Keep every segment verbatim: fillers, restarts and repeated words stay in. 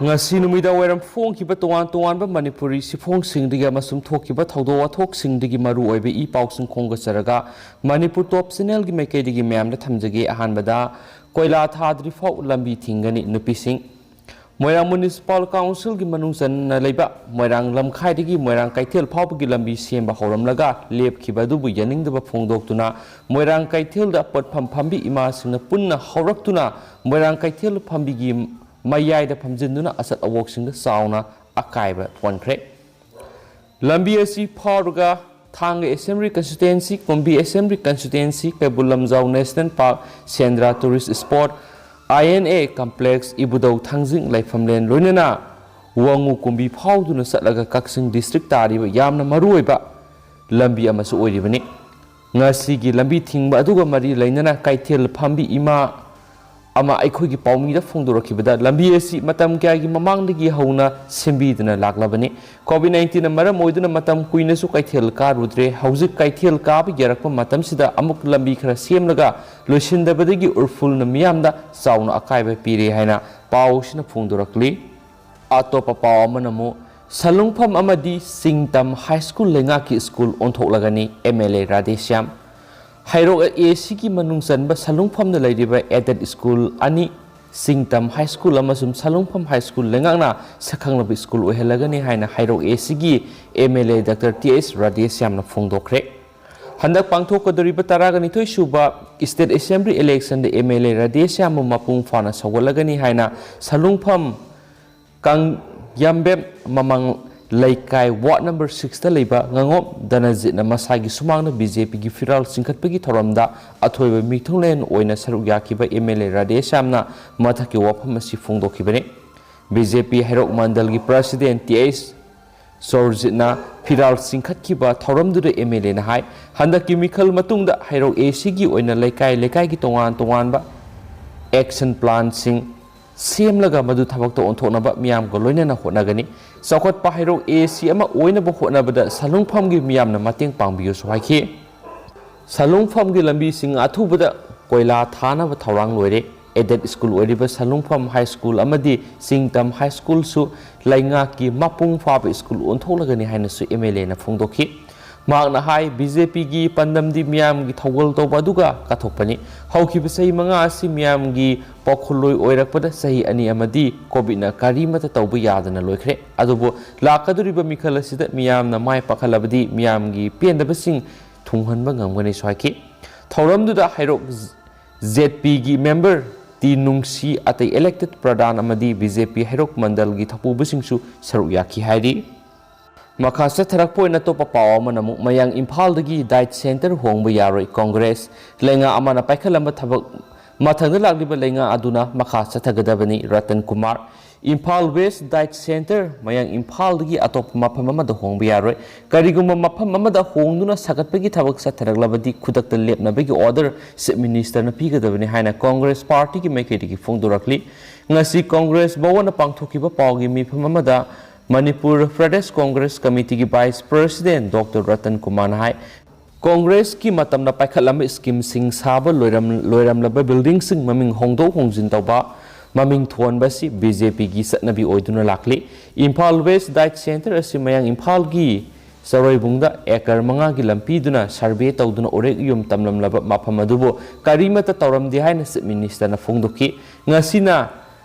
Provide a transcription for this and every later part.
ꯉꯁꯤ ꯅꯨꯃꯤꯗꯥꯡ ꯋꯥꯏꯔꯝ ꯐꯣꯡꯈꯤꯕ ꯇꯣꯉꯥꯟ ꯇꯣꯉꯥꯟꯕ ꯃꯅꯤꯄꯨꯔꯤ ꯁꯤꯐꯣꯡꯁꯤꯡꯗꯒꯤ ꯑꯃꯁꯨꯡ ꯊꯣꯛꯈꯤꯕ ꯊꯧꯗꯣꯛ ꯋꯥꯊꯣꯛꯁꯤꯡꯗꯒꯤ ꯃꯔꯨ ꯑꯣꯏꯕ ꯏ ꯄꯥꯎꯁꯤꯡ ꯈꯣꯝꯒꯠꯆꯔꯒ ꯃꯅꯤꯄꯨꯔ ꯇꯣꯞ ꯆꯦꯅꯦꯜꯒꯤ ꯃꯥꯏꯀꯩꯗꯒꯤ ꯃꯌꯥꯝꯗ ꯊꯝꯖꯒꯦ꯫ ꯑꯍꯥꯟꯕꯗ, ꯀꯣꯏꯂꯥ ꯊꯥꯗ꯭ꯔꯤ ꯐꯥꯎ ꯂꯝꯕꯤ ꯊꯤꯡꯒꯅꯤ ꯅꯨꯄꯤꯁꯤꯡ꯫ ꯃꯣꯏꯔꯥꯡ ꯃ꯭ꯌꯨꯅꯤꯁꯤꯄꯥꯜ ꯀꯥꯎꯟꯁꯤꯜꯒꯤ ꯃꯅꯨꯡ ꯆꯟꯅ ꯂꯩꯕ ꯃꯣꯏꯔꯥꯡ ꯂꯝꯈꯥꯏꯗꯒꯤ ꯃꯣꯏꯔꯥꯡ ꯀꯩꯊꯦꯜ ꯐꯥꯎꯕꯒꯤ ꯂꯝꯕꯤ ꯁꯦꯝꯕ ꯍꯧꯔꯝꯂꯒ ꯂꯦꯞꯈꯤꯕ ꯑꯗꯨꯕꯨ ꯌꯥꯅꯤꯡꯗꯕ ꯐꯣꯡꯗꯣꯛꯇꯨꯅ ꯃꯣꯏꯔꯥꯡ ꯀꯩꯊꯦꯜꯗ ꯄꯣꯠꯐꯝ ꯐꯝꯕꯤ ꯏꯃꯥꯁꯤꯡꯅ ꯄꯨꯟꯅ ꯍꯧꯔꯛꯇꯨꯅ ꯃꯣꯏꯔꯥꯡ ꯀꯩꯊꯦꯜ ꯐꯝꯕꯤꯒꯤ ꯃꯌꯥꯏꯗ ꯐꯝꯖꯤꯟꯗꯨꯅ ꯑꯆꯠ ꯑꯋꯣꯛꯁꯤꯡꯗ ꯆꯥꯎꯅ ꯑꯀꯥꯏꯕ ꯊꯣꯛꯍꯟꯈ꯭ꯔꯦ꯫ ꯂꯝꯕꯤ ꯑꯁꯤ ꯐꯥꯎꯔꯒ ꯊꯥꯡꯒ assembly constituency, Kumbi assembly constituency, Keibul Lamjao national park, Sendra tourist spot, I N A complex, Ibudhou Thangjing ꯂꯥꯏꯐꯝꯂꯦꯟ ꯂꯣꯏꯅꯅ ꯋꯥꯉꯨ ꯀꯨꯝꯕꯤ ꯐꯥꯎꯗꯨꯅ ꯆꯠꯂꯒ ꯀꯛꯆꯤꯡ ꯗꯤꯁꯇ꯭ꯔꯤꯛ ꯇꯥꯔꯤꯕ ꯌꯥꯝꯅ ꯃꯔꯨꯑꯣꯏꯕ ꯂꯝꯕꯤ ꯑꯃꯁꯨ ꯑꯣꯏꯔꯤꯕꯅꯤ꯫ ꯉꯁꯤꯒꯤ ꯂꯝꯕꯤ ꯊꯤꯡꯕ ꯑꯗꯨꯒ ꯃꯔꯤ ꯂꯩꯅꯅ ꯀꯩꯊꯦꯜ ꯐꯝꯕꯤ ꯏꯃꯥ ꯑꯃ ꯑꯩꯈꯣꯏꯒꯤ ꯄꯥꯎꯃꯤꯗ ꯐꯣꯡꯗꯣꯔꯛꯈꯤꯕꯗ, ꯂꯝꯕꯤ ꯑꯁꯤ ꯃꯇꯝ ꯀꯌꯥꯒꯤ ꯃꯃꯥꯡꯗꯒꯤ ꯍꯧꯅ ꯁꯦꯝꯕꯤꯗꯨꯅ ꯂꯥꯛꯂꯕꯅꯤ꯫ ꯀꯣꯚꯤꯗ ꯅꯥꯏꯟꯇꯤꯟꯅ ꯃꯔꯝ ꯑꯣꯏꯗꯨꯅ ꯃꯇꯝ ꯀꯨꯏꯅꯁꯨ ꯀꯩꯊꯦꯜ ꯀꯥꯔꯨꯗ꯭ꯔꯦ꯫ ꯍꯧꯖꯤꯛ ꯀꯩꯊꯦꯜ ꯀꯥꯕ ꯌꯥꯔꯛꯄ ꯃꯇꯝꯁꯤꯗ ꯑꯃꯨꯛ ꯂꯝꯕꯤ ꯈꯔ ꯁꯦꯝꯂꯒ ꯂꯣꯏꯁꯤꯟꯗꯕꯗꯒꯤ ꯎꯔꯐꯨꯜꯅ ꯃꯤꯌꯥꯝꯗ ꯆꯥꯎꯅ ꯑꯀꯥꯏꯕ ꯄꯤꯔꯦ ꯍꯥꯏꯅ ꯄꯥꯎꯁꯤꯅ ꯐꯣꯡꯗꯣꯔꯛꯂꯤ꯫ ꯑꯇꯣꯞꯄ ꯄꯥꯎ ꯑꯃꯅ ꯑꯃꯨꯛ ꯁꯂꯨꯡꯐꯝ ꯑꯃꯗꯤ ꯆꯤꯡꯇꯝ ꯍꯥꯏ ꯁ꯭ꯀꯨꯜ ꯂꯩꯉꯥꯛꯀꯤ ꯁ꯭ꯀꯨꯜ ꯑꯣꯟꯊꯣꯛꯂꯒꯅꯤ, M L A Radheshyam. Heirok A ꯁꯤꯒꯤ ꯃꯅꯨꯡ ꯆꯟꯕ ꯁꯂꯨꯡꯐꯝꯗ ꯂꯩꯔꯤꯕ ꯑꯦꯗꯦꯗ ꯁ꯭ꯀꯨꯜ ꯑꯅꯤ, ꯆꯤꯡꯇꯝ ꯍꯥꯏ ꯁ꯭ꯀꯨꯜ ꯑꯃꯁꯨꯡ ꯁꯂꯨꯡꯐꯝ ꯍꯥꯏ ꯁ꯭ꯀꯨꯜ ꯂꯩꯉꯥꯛꯅ ꯁꯛꯈꯪꯂꯕ ꯁ꯭ꯀꯨꯜ ꯑꯣꯏꯍꯜꯂꯒꯅꯤ ꯍꯥꯏꯅ ꯍꯩꯔꯣꯛ ꯑꯦ ꯁꯤꯒꯤ M L A doctor T H ꯔꯥꯙꯦꯁ꯭ꯌꯥꯝꯅ ꯐꯣꯡꯗꯣꯛꯈ꯭ꯔꯦ꯫ ꯍꯟꯗꯛ ꯄꯥꯡꯊꯣꯛꯀꯗꯧꯔꯤꯕ ꯇꯔꯥꯒ ꯅꯤꯊꯣꯏ ꯁꯨꯕ ꯁ꯭ꯇꯦꯠ ꯑꯦꯁꯦꯝꯕ꯭ꯂꯤ ꯏꯂꯦꯛꯁꯟꯗ ꯑꯦꯝ ꯑꯦꯜ ꯑꯦ ꯔꯥꯙꯦꯁ꯭ꯌꯥꯝꯕꯨ ꯃꯄꯨꯡ ꯐꯥꯅ ꯁꯧꯒꯠꯂꯒꯅꯤ ꯍꯥꯏꯅ ꯁꯂꯨꯡꯐꯝ ꯀꯥꯡꯌꯥꯝꯕꯦꯝ ꯃꯃꯥꯡ ꯂꯩꯀꯥꯏ ꯋꯥꯔꯗ ꯅꯝꯕꯔ ꯁꯤꯛꯁꯇ ꯂꯩꯕ ꯉꯉꯣꯝ ꯗꯅꯖꯤꯠꯅ ꯃꯁꯥꯒꯤ ꯁꯨꯃꯥꯡꯗ ꯕꯤ ꯖꯦ ꯄꯤꯒꯤ ꯐꯤꯔꯥꯜ ꯆꯤꯡꯈꯠꯄꯒꯤ ꯊꯧꯔꯝꯗ ꯑꯊꯣꯏꯕ ꯃꯤꯊꯨꯡꯂꯦꯟ ꯑꯣꯏꯅ ꯁꯔꯨꯛ ꯌꯥꯈꯤꯕ ꯑꯦꯝ ꯑꯦꯜ ꯑꯦ ꯔꯥꯙꯦꯁ꯭ꯌꯥꯝꯅ ꯃꯊꯛꯀꯤ ꯋꯥꯐꯝ ꯑꯁꯤ ꯐꯣꯡꯗꯣꯛꯈꯤꯕꯅꯤ꯫ ꯕꯤ ꯖꯦ ꯄꯤ ꯍꯩꯔꯣꯛ ꯃꯟꯗꯜꯒꯤ ꯄ꯭ꯔꯁꯤꯗꯦꯟ ꯇꯤ ꯑꯩꯆ ꯁꯣꯔꯖꯤꯠꯅ ꯐꯤꯔꯥꯜ ꯆꯤꯡꯈꯠꯈꯤꯕ ꯊꯧꯔꯝꯗꯨꯗ ꯑꯦꯝ ꯑꯦꯜ ꯑꯦꯅ ꯍꯥꯏ, ꯍꯟꯗꯛꯀꯤ ꯃꯤꯈꯜ ꯃꯇꯨꯡꯗ ꯍꯩꯔꯣꯛ ꯑꯦ ꯁꯤꯒꯤ ꯑꯣꯏꯅ ꯂꯩꯀꯥꯏ ꯂꯩꯀꯥꯏꯒꯤ ꯇꯣꯉꯥꯟ ꯇꯣꯉꯥꯟꯕ ꯑꯦꯛꯁꯟ ꯄ꯭ꯂꯥꯟꯁꯤꯡ ꯁꯦꯝꯂꯒ ꯃꯗꯨ ꯊꯕꯛꯇ ꯑꯣꯟꯊꯣꯛꯅꯕ ꯃꯤꯌꯥꯝꯒ ꯂꯣꯏꯅꯅ ꯍꯣꯠꯅꯒꯅꯤ꯫ ꯆꯥꯎꯈꯠꯄ ꯍꯩꯔꯣꯛ ꯑꯦ ꯁꯤ ꯑꯃ ꯑꯣꯏꯅꯕ ꯍꯣꯠꯅꯕꯗ ꯁꯂꯨꯡꯐꯝꯒꯤ ꯃꯤꯌꯥꯝꯅ ꯃꯇꯦꯡ ꯄꯥꯡꯕꯤꯌꯨꯁꯨ ꯍꯥꯏꯈꯤ꯫ ꯁꯂꯨꯡꯐꯝꯒꯤ ꯂꯝꯕꯤꯁꯤꯡ ꯑꯊꯨꯕꯗ ꯀꯣꯏꯂꯥ ꯊꯥꯅꯕ ꯊꯧꯔꯥꯡ ꯂꯣꯏꯔꯦ꯫ ꯑꯦꯗꯦꯗ ꯁ꯭ꯀꯨꯜ ꯑꯣꯏꯔꯤꯕ ꯁꯂꯨꯡꯐꯝ ꯍꯥꯏ ꯁ꯭ꯀꯨꯜ ꯑꯃꯗꯤ ꯆꯤꯡꯇꯝ ꯍꯥꯏ ꯁ꯭ꯀꯨꯜꯁꯨ ꯂꯩꯉꯥꯛꯀꯤ ꯃꯄꯨꯡ ꯐꯥꯕ ꯁ꯭ꯀꯨꯜ ꯑꯣꯟꯊꯣꯛꯂꯒꯅꯤ ꯍꯥꯏꯅꯁꯨ ꯑꯦꯝ ꯑꯦꯜ ꯑꯦꯅ ꯐꯣꯡꯗꯣꯛꯈꯤ꯫ ꯃꯍꯥꯛꯅ ꯍꯥꯏ, ꯕꯤ ꯖꯦ ꯄꯤꯒꯤ ꯄꯥꯟꯗꯝꯗꯤ ꯃꯤꯌꯥꯝꯒꯤ ꯊꯧꯒꯜ ꯇꯧꯕ ꯑꯗꯨꯒ ꯀꯠꯊꯣꯛꯄꯅꯤ꯫ ꯍꯧꯈꯤꯕ ꯆꯍꯤ ꯃꯉꯥ ꯑꯁꯤ ꯃꯤꯌꯥꯝꯒꯤ ꯄꯥꯎꯈꯨꯝꯂꯣꯏ ꯑꯣꯏꯔꯛꯄꯗ ꯆꯍꯤ ꯑꯅꯤ ꯑꯃꯗꯤ ꯀꯣꯚꯤꯗꯅ ꯀꯔꯤꯃꯠꯇ ꯇꯧꯕ ꯌꯥꯗꯅ ꯂꯣꯏꯈ꯭ꯔꯦ꯫ ꯑꯗꯨꯕꯨ ꯂꯥꯛꯀꯗꯧꯔꯤꯕ ꯃꯤꯈꯜ ꯑꯁꯤꯗ ꯃꯤꯌꯥꯝꯅ ꯃꯥꯏ ꯄꯥꯛꯍꯜꯂꯕꯗꯤ ꯃꯤꯌꯥꯝꯒꯤ ꯄꯦꯟꯗꯕꯁꯤꯡ ꯊꯨꯡꯍꯟꯕ ꯉꯝꯒꯅꯤꯁꯨ ꯍꯥꯏꯈꯤ꯫ ꯊꯧꯔꯝꯗꯨꯗ ꯍꯩꯔꯣꯛ ꯖꯦꯠ ꯄꯤꯒꯤ ꯃꯦꯝꯕꯔ ꯇꯤ ꯅꯨꯡꯁꯤ, ꯑꯇꯩ ꯏꯂꯦꯛꯇꯦꯗ ꯄ꯭ꯔꯙꯥꯟ ꯑꯃꯗꯤ ꯕꯤ ꯖꯦ ꯄꯤ ꯍꯩꯔꯣꯛ ꯃꯟꯗꯜꯒꯤ ꯊꯧꯄꯨꯕꯁꯤꯡꯁꯨ ꯁꯔꯨꯛ ꯌꯥꯈꯤ ꯍꯥꯏꯔꯤ꯫ ꯃꯈꯥ ꯆꯠꯊꯔꯛꯄ ꯑꯣꯏꯅ ꯑꯇꯣꯞꯄ ꯄꯥꯎ ꯑꯃꯅ ꯑꯃꯨꯛ ꯃꯌꯥꯡ ꯏꯝꯐꯥꯜꯗꯒꯤ ꯗꯥꯏꯠ ꯁꯦꯟꯇꯔ ꯍꯣꯡꯕ ꯌꯥꯔꯣꯏ ꯀꯣꯡꯒ꯭ꯔꯦꯁ꯫ ꯂꯩꯉꯥꯛ ꯑꯃꯅ ꯄꯥꯏꯈꯠꯂꯝꯕ ꯊꯕꯛ ꯃꯊꯪꯗ ꯂꯥꯛꯂꯤꯕ ꯂꯩꯉꯥꯛ ꯑꯗꯨꯅ ꯃꯈꯥ ꯆꯠꯊꯒꯗꯕꯅꯤ꯫ Ratan Kumar. Imphal west diet centre ꯃꯌꯥꯡ ꯏꯝꯐꯥꯜꯗꯒꯤ ꯑꯇꯣꯞꯄ ꯃꯐꯝ ꯑꯃꯗ ꯍꯣꯡꯕ ꯌꯥꯔꯣꯏ꯫ ꯀꯔꯤꯒꯨꯝꯕ ꯃꯐꯝ ꯑꯃꯗ ꯍꯣꯡꯗꯨꯅ ꯁꯥꯒꯠꯄꯒꯤ ꯊꯕꯛ ꯆꯠꯊꯔꯛꯂꯕꯗꯤ ꯈꯨꯗꯛꯇ ꯂꯦꯞꯅꯕꯒꯤ ꯑꯣꯔꯗꯔ ꯆꯤꯐ ꯃꯤꯅꯤꯁꯇꯔꯅ ꯄꯤꯒꯗꯕꯅꯤ ꯍꯥꯏꯅ ꯀꯣꯡꯒ꯭ꯔꯦꯁ ꯄꯥꯔꯇꯤꯒꯤ ꯃꯥꯏꯀꯩꯗꯒꯤ ꯐꯣꯡꯗꯣꯔꯛꯂꯤ꯫ ꯉꯁꯤ ꯀꯣꯡꯒ꯭ꯔꯦꯁ ꯚꯋꯟꯗ ꯄꯥꯡꯊꯣꯛꯈꯤꯕ ꯄꯥꯎꯒꯤ ꯃꯤꯐꯝ ꯑꯃꯗ ꯃꯅꯤꯄꯨꯔ ꯄ꯭ꯔꯗꯦꯁ ꯀꯣꯡꯒ꯭ꯔꯦꯁ ꯀꯃꯤꯇꯤꯒꯤ ꯚꯥꯏꯁ ꯄ꯭ꯔꯁꯤꯗꯦꯟ ꯗꯣꯛꯇꯔ ꯔꯇꯟ ꯀꯨꯃꯥꯔꯅ ꯍꯥꯏ, ꯀꯣꯡꯒ꯭ꯔꯦꯁꯀꯤ ꯃꯇꯝꯗ ꯄꯥꯏꯈꯠꯂꯝꯕ ꯁ꯭ꯀꯤꯝꯁꯤꯡ ꯁꯥꯕ ꯂꯣꯏꯔꯝ-, ꯂꯣꯏꯔꯝꯂꯕ ꯕꯤꯜꯗꯤꯡꯁꯤꯡ ꯃꯃꯤꯡ ꯍꯣꯡꯗꯣꯛ ꯍꯣꯡꯖꯤꯟ ꯇꯧꯕ, ꯃꯃꯤꯡ ꯊꯣꯟꯕ ꯑꯁꯤ ꯕꯤ ꯖꯦ ꯄꯤꯒꯤ ꯆꯠꯅꯕꯤ ꯑꯣꯏꯗꯨꯅ ꯂꯥꯛꯂꯤ꯫ ꯏꯝꯐꯥꯜ ꯋꯦꯁ ꯗꯥꯏꯠ ꯁꯦꯟꯇꯔ ꯑꯁꯤ ꯃꯌꯥꯡ ꯏꯝꯐꯥꯜꯒꯤ ꯆꯔꯣꯏꯕꯨꯡꯗ ꯑꯦꯀꯔ ꯃꯉꯥꯒꯤ ꯂꯝ ꯄꯤꯗꯨꯅ ꯁꯔꯚꯦ ꯇꯧꯗꯨꯅ ꯎꯔꯦꯛ ꯌꯨꯝ ꯇꯝꯂꯝꯂꯕ ꯃꯐꯝ ꯑꯗꯨꯕꯨ ꯀꯔꯤꯃꯠꯇ ꯇꯧꯔꯝꯗꯦ ꯍꯥꯏꯅ ꯆꯤꯐ ꯃꯤꯅꯤꯁꯇꯔꯅ ꯐꯣꯡꯗꯣꯛꯈꯤ꯫ ꯉꯁꯤꯅ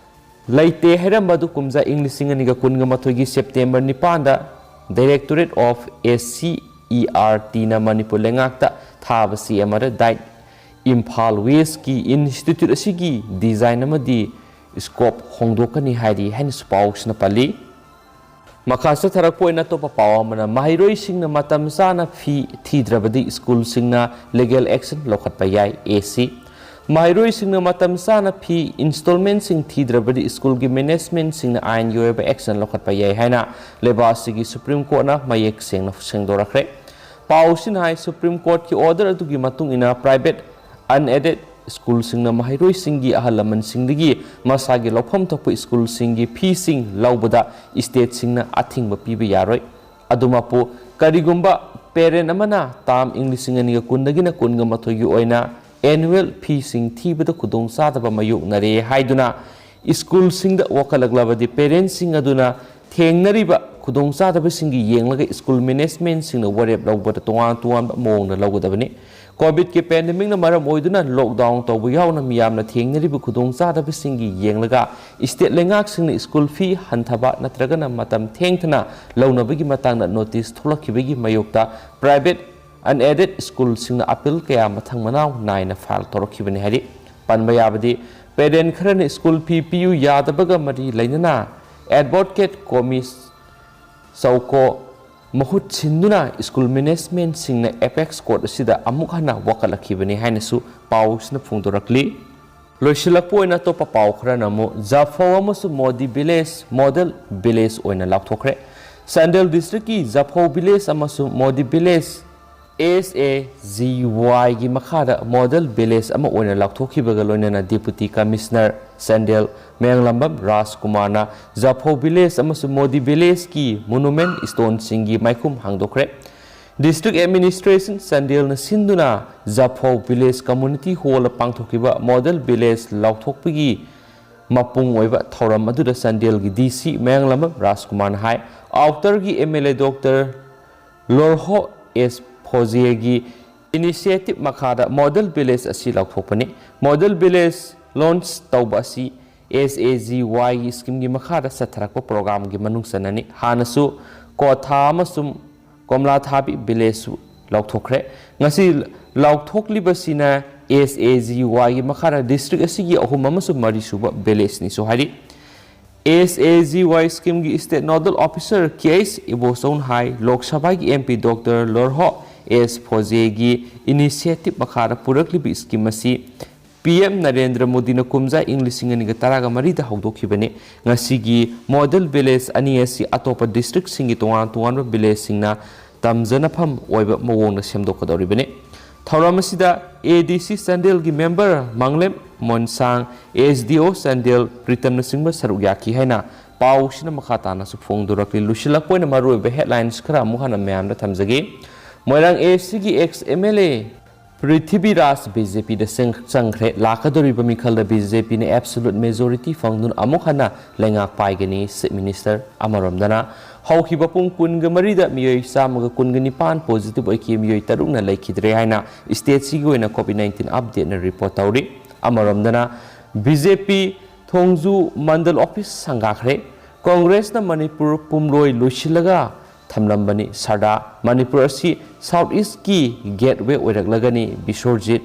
ꯂꯩꯇꯦ ꯍꯥꯏꯔꯝꯕ ꯑꯗꯨ ꯀꯨꯝꯖꯥ ꯏꯪ ꯂꯤꯁꯤꯡ ꯑꯅꯤꯒ ꯀꯨꯟꯒ ꯃꯥꯊꯣꯏꯒꯤ ꯁꯦꯞꯇꯦꯝꯕꯔ ꯅꯤꯄꯥꯟꯗ Directorate of S C E R T ꯅ ꯃꯅꯤꯄꯨꯔ ꯂꯩꯉꯥꯛꯇ ꯊꯥꯕ ꯆꯦ ꯑꯃꯗ ꯗꯥꯏꯠ ꯏꯝꯐꯥꯜ ꯋꯦꯁꯀꯤ ꯏꯟꯁꯇꯤꯇ꯭ꯌꯨꯠ ꯑꯁꯤꯒꯤ ꯗꯤꯖꯥꯏꯟ ꯑꯃꯗꯤ ꯁ꯭ꯀꯣꯞ ꯍꯣꯡꯗꯣꯛꯀꯅꯤ ꯍꯥꯏꯔꯤ ꯍꯥꯏꯅꯁꯨ ꯄꯥꯎꯁꯤꯅ ꯄꯜꯂꯤ꯫ ꯃꯈꯥ ꯆꯠꯊꯔꯛꯄ ꯑꯣꯏꯅ ꯑꯇꯣꯞꯄ ꯄꯥꯎ ꯑꯃꯅ, ꯃꯍꯩꯔꯣꯏꯁꯤꯡꯅ ꯃꯇꯝ ꯆꯥꯅ ꯐꯤ ꯊꯤꯗ꯭ꯔꯕꯗꯤ ꯁ꯭ꯀꯨꯜꯁꯤꯡꯅ ꯂꯤꯒꯦꯜ ꯑꯦꯛꯁꯟ ꯂꯧꯈꯠꯄ ꯌꯥꯏ, ꯑꯦ ꯁꯤ꯫ ꯃꯍꯩꯔꯣꯏꯁꯤꯡꯅ ꯃꯇꯝ ꯆꯥꯅ ꯐꯤ ꯏꯟꯁꯇꯣꯜꯃꯦꯟꯁꯤꯡ ꯊꯤꯗ꯭ꯔꯕꯗꯤ ꯁ꯭ꯀꯨꯜꯒꯤ ꯃꯦꯅꯦꯖꯃꯦꯟꯁꯤꯡꯅ ꯑꯥꯏꯟꯒꯤ ꯑꯣꯏꯕ ꯑꯦꯛꯁꯟ ꯂꯧꯈꯠꯄ ꯌꯥꯏ ꯍꯥꯏꯅ ꯂꯩꯕꯥꯛ ꯑꯁꯤꯒꯤ ꯁꯨꯄ꯭ꯔꯤꯝ ꯀꯣꯔꯠꯅ ꯃꯌꯦꯛ ꯁꯦꯡꯅ ꯁꯦꯡꯗꯣꯔꯛꯈ꯭ꯔꯦ꯫ ꯄꯥꯎꯁꯤꯅ ꯍꯥꯏ, ꯁꯨꯄ꯭ꯔꯤꯝ ꯀꯣꯔꯠꯀꯤ ꯑꯣꯔꯗꯔ ꯑꯗꯨꯒꯤ ꯃꯇꯨꯡ ꯏꯟꯅ ꯄ꯭ꯔꯥꯏꯚꯦꯠ ꯑꯟꯑꯦꯗꯦꯗ ꯁ꯭ꯀꯨꯜꯁꯤꯡꯅ ꯃꯍꯩꯔꯣꯏꯁꯤꯡꯒꯤ ꯑꯍꯜ ꯂꯃꯟꯁꯤꯡꯗꯒꯤ ꯃꯁꯥꯒꯤ ꯂꯧꯐꯝ ꯊꯣꯛꯄ ꯁ꯭ꯀꯨꯜꯁꯤꯡꯒꯤ ꯐꯤꯁꯤꯡ ꯂꯧꯕꯗ ꯁ꯭ꯇꯦꯠꯁꯤꯡꯅ ꯑꯊꯤꯡꯕ ꯄꯤꯕ ꯌꯥꯔꯣꯏ꯫ ꯑꯗꯨꯃꯛꯄꯨ, ꯀꯔꯤꯒꯨꯝꯕ ꯄꯦꯔꯦꯟ ꯑꯃꯅ ꯇꯥꯝ ꯏꯪ ꯂꯤꯁꯤꯡ ꯑꯅꯤꯒ ꯀꯨꯟꯗꯒꯤꯅ ꯀꯨꯟꯒ ꯃꯥꯊꯣꯏꯒꯤ ꯑꯣꯏꯅ ꯑꯦꯅꯨꯋꯦꯜ ꯐꯤꯁꯤꯡ ꯊꯤꯕꯗ ꯈꯨꯗꯣꯡꯆꯥꯗꯕ ꯃꯥꯌꯣꯛꯅꯔꯦ ꯍꯥꯏꯗꯨꯅ ꯁ꯭ꯀꯨꯜꯁꯤꯡꯗ ꯋꯥꯀꯠꯂꯛꯂꯕꯗꯤ ꯄꯦꯔꯦꯟꯁꯁꯤꯡ ꯑꯗꯨꯅ ꯊꯦꯡꯅꯔꯤꯕ ꯈꯨꯗꯣꯡꯆꯥꯗꯕꯁꯤꯡꯒꯤ ꯌꯦꯡꯂꯒ ꯁ꯭ꯀꯨꯜ ꯃꯦꯅꯦꯖꯃꯦꯟꯠꯁꯤꯡꯅ ꯋꯥꯔꯦꯞ ꯂꯧꯕꯗ ꯇꯣꯉꯥꯟ ꯇꯣꯉꯥꯟꯕ ꯃꯑꯣꯡꯗ ꯂꯧꯒꯗꯕꯅꯤ꯫ ꯀꯣꯚꯤꯗꯀꯤ ꯄꯦꯟꯗꯦꯃꯤꯛꯅ ꯃꯔꯝ ꯑꯣꯏꯗꯨꯅ ꯂꯣꯛꯗꯥꯎꯟ ꯇꯧꯕ ꯌꯥꯎꯅ ꯃꯤꯌꯥꯝꯅ ꯊꯦꯡꯅꯔꯤꯕ ꯈꯨꯗꯣꯡꯆꯥꯗꯕꯁꯤꯡꯒꯤ ꯌꯦꯡꯂꯒ ꯁ꯭ꯇꯦꯠ ꯂꯩꯉꯥꯛꯁꯤꯡꯅ ꯁ꯭ꯀꯨꯜ ꯐꯤ ꯍꯟꯊꯕ ꯅꯠꯇ꯭ꯔꯒꯅ ꯃꯇꯝ ꯊꯦꯡꯊꯅ ꯂꯧꯅꯕꯒꯤ ꯃꯇꯥꯡꯗ ꯅꯣꯇꯤꯁ ꯊꯣꯛꯂꯛꯈꯤꯕꯒꯤ ꯃꯥꯌꯣꯛꯇ ꯄ꯭ꯔꯥꯏꯚꯦꯠ ꯑꯟꯑꯦꯗꯦꯗ ꯁ꯭ꯀꯨꯜꯁꯤꯡꯅ ꯑꯄꯤꯜ ꯀꯌꯥ ꯃꯊꯪ ꯃꯅꯥꯎ ꯅꯥꯏꯅ ꯐꯥꯏꯜ ꯇꯧꯔꯛꯈꯤꯕꯅꯤ ꯍꯥꯏꯔꯤ꯫ ꯄꯟꯕ ꯌꯥꯕꯗꯤ, ꯄꯦꯔꯦꯟꯠ ꯈꯔꯅ ꯁ꯭ꯀꯨꯜ ꯐꯤ ꯄꯤꯌꯨ ꯌꯥꯗꯕꯒ ꯃꯔꯤ ꯂꯩꯅꯅ ꯑꯦꯗꯚꯣꯀꯦꯠ ꯀꯣꯃꯤ ꯁꯧꯀꯣ ꯃꯍꯨꯠ ꯁꯤꯟꯗꯨꯅ ꯁ꯭ꯀꯨꯜ ꯃꯦꯅꯦꯖꯃꯦꯟꯠꯁꯤꯡꯅ ꯑꯦꯄꯦꯛꯁ ꯀꯣꯔꯠ ꯑꯁꯤꯗ ꯑꯃꯨꯛ ꯍꯟꯅ ꯋꯥꯀꯠꯂꯛꯈꯤꯕꯅꯤ ꯍꯥꯏꯅꯁꯨ ꯄꯥꯎꯁꯤꯅ ꯐꯣꯡꯗꯣꯔꯛꯂꯤ꯫ ꯂꯣꯏꯁꯤꯜꯂꯛꯄ ꯑꯣꯏꯅ ꯑꯇꯣꯞꯄ ꯄꯥꯎ ꯈꯔꯅ ꯑꯃꯨꯛ ꯖꯐꯧ ꯑꯃꯁꯨꯡ ꯃꯣꯗꯤ ꯚꯤꯂꯦꯖ ꯃꯣꯗꯦꯜ ꯚꯤꯂꯦꯖ ꯑꯣꯏꯅ ꯂꯥꯎꯊꯣꯛꯈ꯭ꯔꯦ꯫ ꯆꯥꯟꯗꯦꯜ ꯗꯤꯁꯇ꯭ꯔꯤꯛꯀꯤ ꯖꯐꯧ ꯚꯤꯂꯦꯖ ꯑꯃꯁꯨꯡ Modi village S A G ꯋꯥꯏꯒꯤ ꯃꯈꯥꯗ ꯃꯣꯗꯦꯜ ꯚꯤꯂꯦꯖ ꯑꯃ ꯑꯣꯏꯅ ꯂꯥꯎꯊꯣꯛꯈꯤꯕꯒ ꯂꯣꯏꯅꯅ ꯗꯦꯄꯨꯇꯤ ꯀꯃꯤꯁꯅꯔ ꯆꯥꯟꯗꯦꯜ ꯃꯌꯥꯡꯂꯝꯕꯝ ꯔꯥꯖꯀꯨꯃꯥꯔꯅ ꯖꯐꯧ ꯚꯤꯂꯦꯖ ꯑꯃꯁꯨꯡ ꯃꯣꯗꯤ ꯚꯤꯂꯦꯖꯀꯤ ꯃꯣꯅꯨꯃꯦꯟꯠ ꯁ꯭ꯇꯣꯟꯁꯤꯡꯒꯤ ꯃꯥꯏꯈꯨꯝ ꯍꯥꯡꯗꯣꯛꯈ꯭ꯔꯦ꯫ ꯗꯤꯁꯇ꯭ꯔꯤꯛ ꯑꯦꯗꯃꯤꯅꯤꯁꯇ꯭ꯔꯦꯁꯟ ꯆꯥꯟꯗꯦꯜꯅ ꯁꯤꯟꯗꯨꯅ ꯖꯐꯧ ꯚꯤꯂꯦꯖ ꯀꯝꯃ꯭ꯌꯨꯅꯤꯇꯤ ꯍꯣꯜꯗ ꯄꯥꯡꯊꯣꯛꯈꯤꯕ ꯃꯣꯗꯦꯜ ꯚꯤꯂꯦꯖ ꯂꯥꯎꯊꯣꯛꯄꯒꯤ ꯃꯄꯨꯡ ꯑꯣꯏꯕ ꯊꯧꯔꯝ ꯑꯗꯨꯗ ꯆꯥꯟꯗꯦꯜꯒꯤ ꯗꯤ ꯁꯤ ꯃꯌꯥꯡꯂꯝꯕꯝ ꯔꯥꯖꯀꯨꯃꯥꯔꯅ ꯍꯥꯏ, ꯑꯥꯎꯇꯔꯒꯤ M L A doctor Lorho S ꯐꯣꯖꯦꯒꯤ ꯏꯅꯤꯁꯤꯌꯦꯇꯤꯚ ꯃꯈꯥꯗ ꯃꯣꯗꯦꯜ ꯚꯤꯂꯦꯖ ꯑꯁꯤ ꯂꯥꯎꯊꯣꯛꯄꯅꯤ꯫ ꯃꯣꯗꯦꯜ ꯚꯤꯂꯦꯖ ꯂꯣꯟꯆ ꯇꯧꯕ ꯑꯁꯤ ꯑꯦꯁ ꯑꯦ ꯖꯤ ꯋꯥꯏꯒꯤ ꯁ꯭ꯀꯤꯝꯒꯤ ꯃꯈꯥꯗ ꯆꯠꯊꯔꯛꯄ ꯄ꯭ꯔꯣꯒ꯭ꯔꯥꯝꯒꯤ ꯃꯅꯨꯡ ꯆꯟꯅꯅꯤ꯫ ꯍꯥꯟꯅꯁꯨ ꯀꯣꯊꯥ ꯑꯃꯁꯨꯡ ꯀꯣꯝꯂꯥꯊꯥꯕꯤ ꯚꯤꯂꯦꯖꯁꯨ ꯂꯥꯎꯊꯣꯛꯈ꯭ꯔꯦ꯫ ꯉꯁꯤ ꯂꯥꯎꯊꯣꯛꯂꯤꯕꯁꯤꯅ ꯑꯦꯁ ꯑꯦ ꯖꯤ ꯋꯥꯏꯒꯤ ꯃꯈꯥꯗ ꯗꯤꯁꯇ꯭ꯔꯤꯛ ꯑꯁꯤꯒꯤ ꯑꯍꯨꯝ ꯑꯃꯁꯨꯡ ꯃꯔꯤꯁꯨꯕ ꯚꯤꯂꯦꯖꯅꯤꯁꯨ ꯍꯥꯏꯔꯤ꯫ ꯑꯦꯁ ꯑꯦ ꯖꯤ ꯋꯥꯏ ꯁ꯭ꯀꯤꯝꯒꯤ ꯁ꯭ꯇꯦꯠ ꯅꯣꯗꯜ ꯑꯣꯐꯤꯁꯔ ꯀꯦ ꯑꯩꯆ ꯏꯕꯣꯆꯧꯅ ꯍꯥꯏ, ꯂꯣꯛ ꯁꯚꯥꯒꯤ M P doctor Lorho S ꯐꯣꯖꯦꯒꯤ ꯏꯅꯤꯁꯤꯌꯦꯇꯤꯚ ꯃꯈꯥꯗ ꯄꯨꯔꯛꯂꯤꯕ ꯁ꯭ꯀꯤꯝ ꯑꯁꯤ ꯄꯤ ꯑꯦꯝ ꯅꯔꯦꯟꯗ꯭ꯔ ꯃꯣꯗꯤꯅ ꯀꯨꯝꯖꯥ ꯏꯪ ꯂꯤꯁꯤꯡ ꯑꯅꯤꯒ ꯇꯔꯥꯒ ꯃꯔꯤꯗ ꯍꯧꯗꯣꯛꯈꯤꯕꯅꯤ꯫ ꯉꯁꯤꯒꯤ ꯃꯣꯗꯦꯜ ꯚꯤꯂꯦꯖ ꯑꯅꯤ ꯑꯁꯤ ꯑꯇꯣꯞꯄ ꯗꯤꯁꯇ꯭ꯔꯤꯛꯁꯤꯡꯒꯤ ꯇꯣꯉꯥꯟ ꯇꯣꯉꯥꯟꯕ ꯚꯤꯂꯦꯖꯁꯤꯡꯅ ꯇꯝꯖꯅꯐꯝ ꯑꯣꯏꯕ ꯃꯑꯣꯡꯗ ꯁꯦꯝꯗꯣꯛꯀꯗꯧꯔꯤꯕꯅꯤ꯫ ꯊꯧꯔꯝ ꯑꯁꯤꯗ ꯑꯦ ꯗꯤ ꯁꯤ ꯆꯥꯟꯗꯦꯜꯒꯤ ꯃꯦꯝꯕꯔ ꯃꯥꯡꯂꯦꯝ ꯃꯣꯟꯁꯥꯡ, ꯑꯦꯁ ꯗꯤ ꯑꯣ ꯆꯥꯟꯗꯦꯜ ꯄ꯭ꯔꯤꯇꯝꯅ ꯆꯤꯡꯕ ꯁꯔꯨꯛ ꯌꯥꯈꯤ ꯍꯥꯏꯅ ꯄꯥꯎꯁꯤꯅ ꯃꯈꯥ ꯇꯥꯅꯁꯨ ꯐꯣꯡꯗꯣꯔꯛꯂꯤ꯫ ꯂꯣꯏꯁꯤꯜꯂꯛꯄ ꯑꯣꯏꯅ ꯃꯔꯨꯑꯣꯏꯕ ꯍꯦꯗꯂꯥꯏꯟꯁ ꯈꯔ ꯑꯃꯨꯛ ꯍꯟꯅ ꯃꯌꯥꯝꯗ ꯊꯝꯖꯒꯦ꯫ ꯃꯣꯏꯔꯥꯡ ꯑꯦ ꯁꯤꯒꯤ ex M L A Prithviraj B J ꯄꯤꯗ ꯆꯪ-, ꯆꯪꯈ꯭ꯔꯦ꯫ ꯂꯥꯛꯀꯗꯧꯔꯤꯕ ꯃꯤꯈꯜꯗ ꯕꯤ ꯖꯦ ꯄꯤꯅ absolute majority ꯐꯪꯗꯨꯅ ꯑꯃꯨꯛ ꯍꯟꯅ ꯂꯩꯉꯥꯛ ꯄꯥꯏꯒꯅꯤ꯫ Chief Minister ꯑꯃꯔꯣꯝꯗꯅ ꯍꯧꯈꯤꯕ ꯄꯨꯡ ꯀꯨꯟꯒ ꯃꯔꯤꯗ ꯃꯤꯑꯣꯏ ꯆꯥꯝꯃꯒ ꯀꯨꯟꯒ ꯅꯤꯄꯥꯟ positive ꯑꯣꯏꯈꯤ, ꯃꯤꯑꯣꯏ ꯇꯔꯨꯛꯅ ꯂꯩꯈꯤꯗ꯭ꯔꯦ ꯍꯥꯏꯅ state ꯁꯤꯒꯤ ꯑꯣꯏꯅ COVID nineteen update ꯅ report ꯇꯧꯔꯤ꯫ ꯑꯃꯔꯣꯝꯗꯅ ꯕꯤ ꯖꯦ ꯄꯤ ꯊꯣꯡꯖꯨ ꯃꯟꯗꯜ office ꯁꯪꯒꯥꯈ꯭ꯔꯦ꯫ ꯀꯣꯡꯒ꯭ꯔꯦꯁꯅ ꯃꯅꯤꯄꯨꯔ ꯄꯨꯝꯂꯣꯏ ꯂꯣꯏꯁꯤꯜꯂꯒ ꯊꯝꯂꯝꯕꯅꯤ꯫ ꯁꯔꯗꯥ, ꯃꯅꯤꯄꯨꯔ ꯑꯁꯤ South East ꯀꯤ gateway ꯑꯣꯏꯔꯛꯂꯒꯅꯤ꯫ ꯕꯤꯁ꯭ꯋꯔꯖꯤꯠ꯫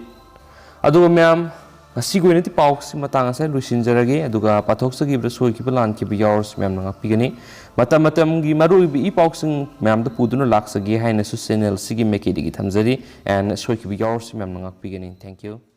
ꯑꯗꯨꯒ ꯃꯌꯥꯝ, ꯉꯁꯤꯒꯤ ꯑꯣꯏꯅꯗꯤ ꯄꯥꯎꯁꯤ ꯃꯇꯥꯡ ꯑꯁꯤꯗ ꯂꯣꯏꯁꯤꯟꯖꯔꯒꯦ꯫ ꯑꯗꯨꯒ ꯄꯥꯊꯣꯛꯆꯈꯤꯕꯗ ꯁꯣꯏꯈꯤꯕ ꯂꯥꯟꯈꯤꯕ ꯌꯥꯎꯔꯁꯨ ꯃꯌꯥꯝꯅ ꯉꯥꯛꯄꯤꯒꯅꯤ꯫ ꯃꯇꯝ ꯃꯇꯝꯒꯤ ꯃꯔꯨꯑꯣꯏꯕ ꯏ ꯄꯥꯎꯁꯤꯡ ꯃꯌꯥꯝꯗ ꯄꯨꯗꯨꯅ ꯂꯥꯛꯆꯒꯦ ꯍꯥꯏꯅꯁꯨ channel ꯁꯤꯒꯤ ꯃꯥꯏꯀꯩꯗꯒꯤ ꯊꯝꯖꯔꯤ꯫ And ꯁꯣꯏꯈꯤꯕ ꯌꯥꯎꯔꯁꯨ ꯃꯌꯥꯝꯅ ꯉꯥꯛꯄꯤꯒꯅꯤ꯫ Thank you꯫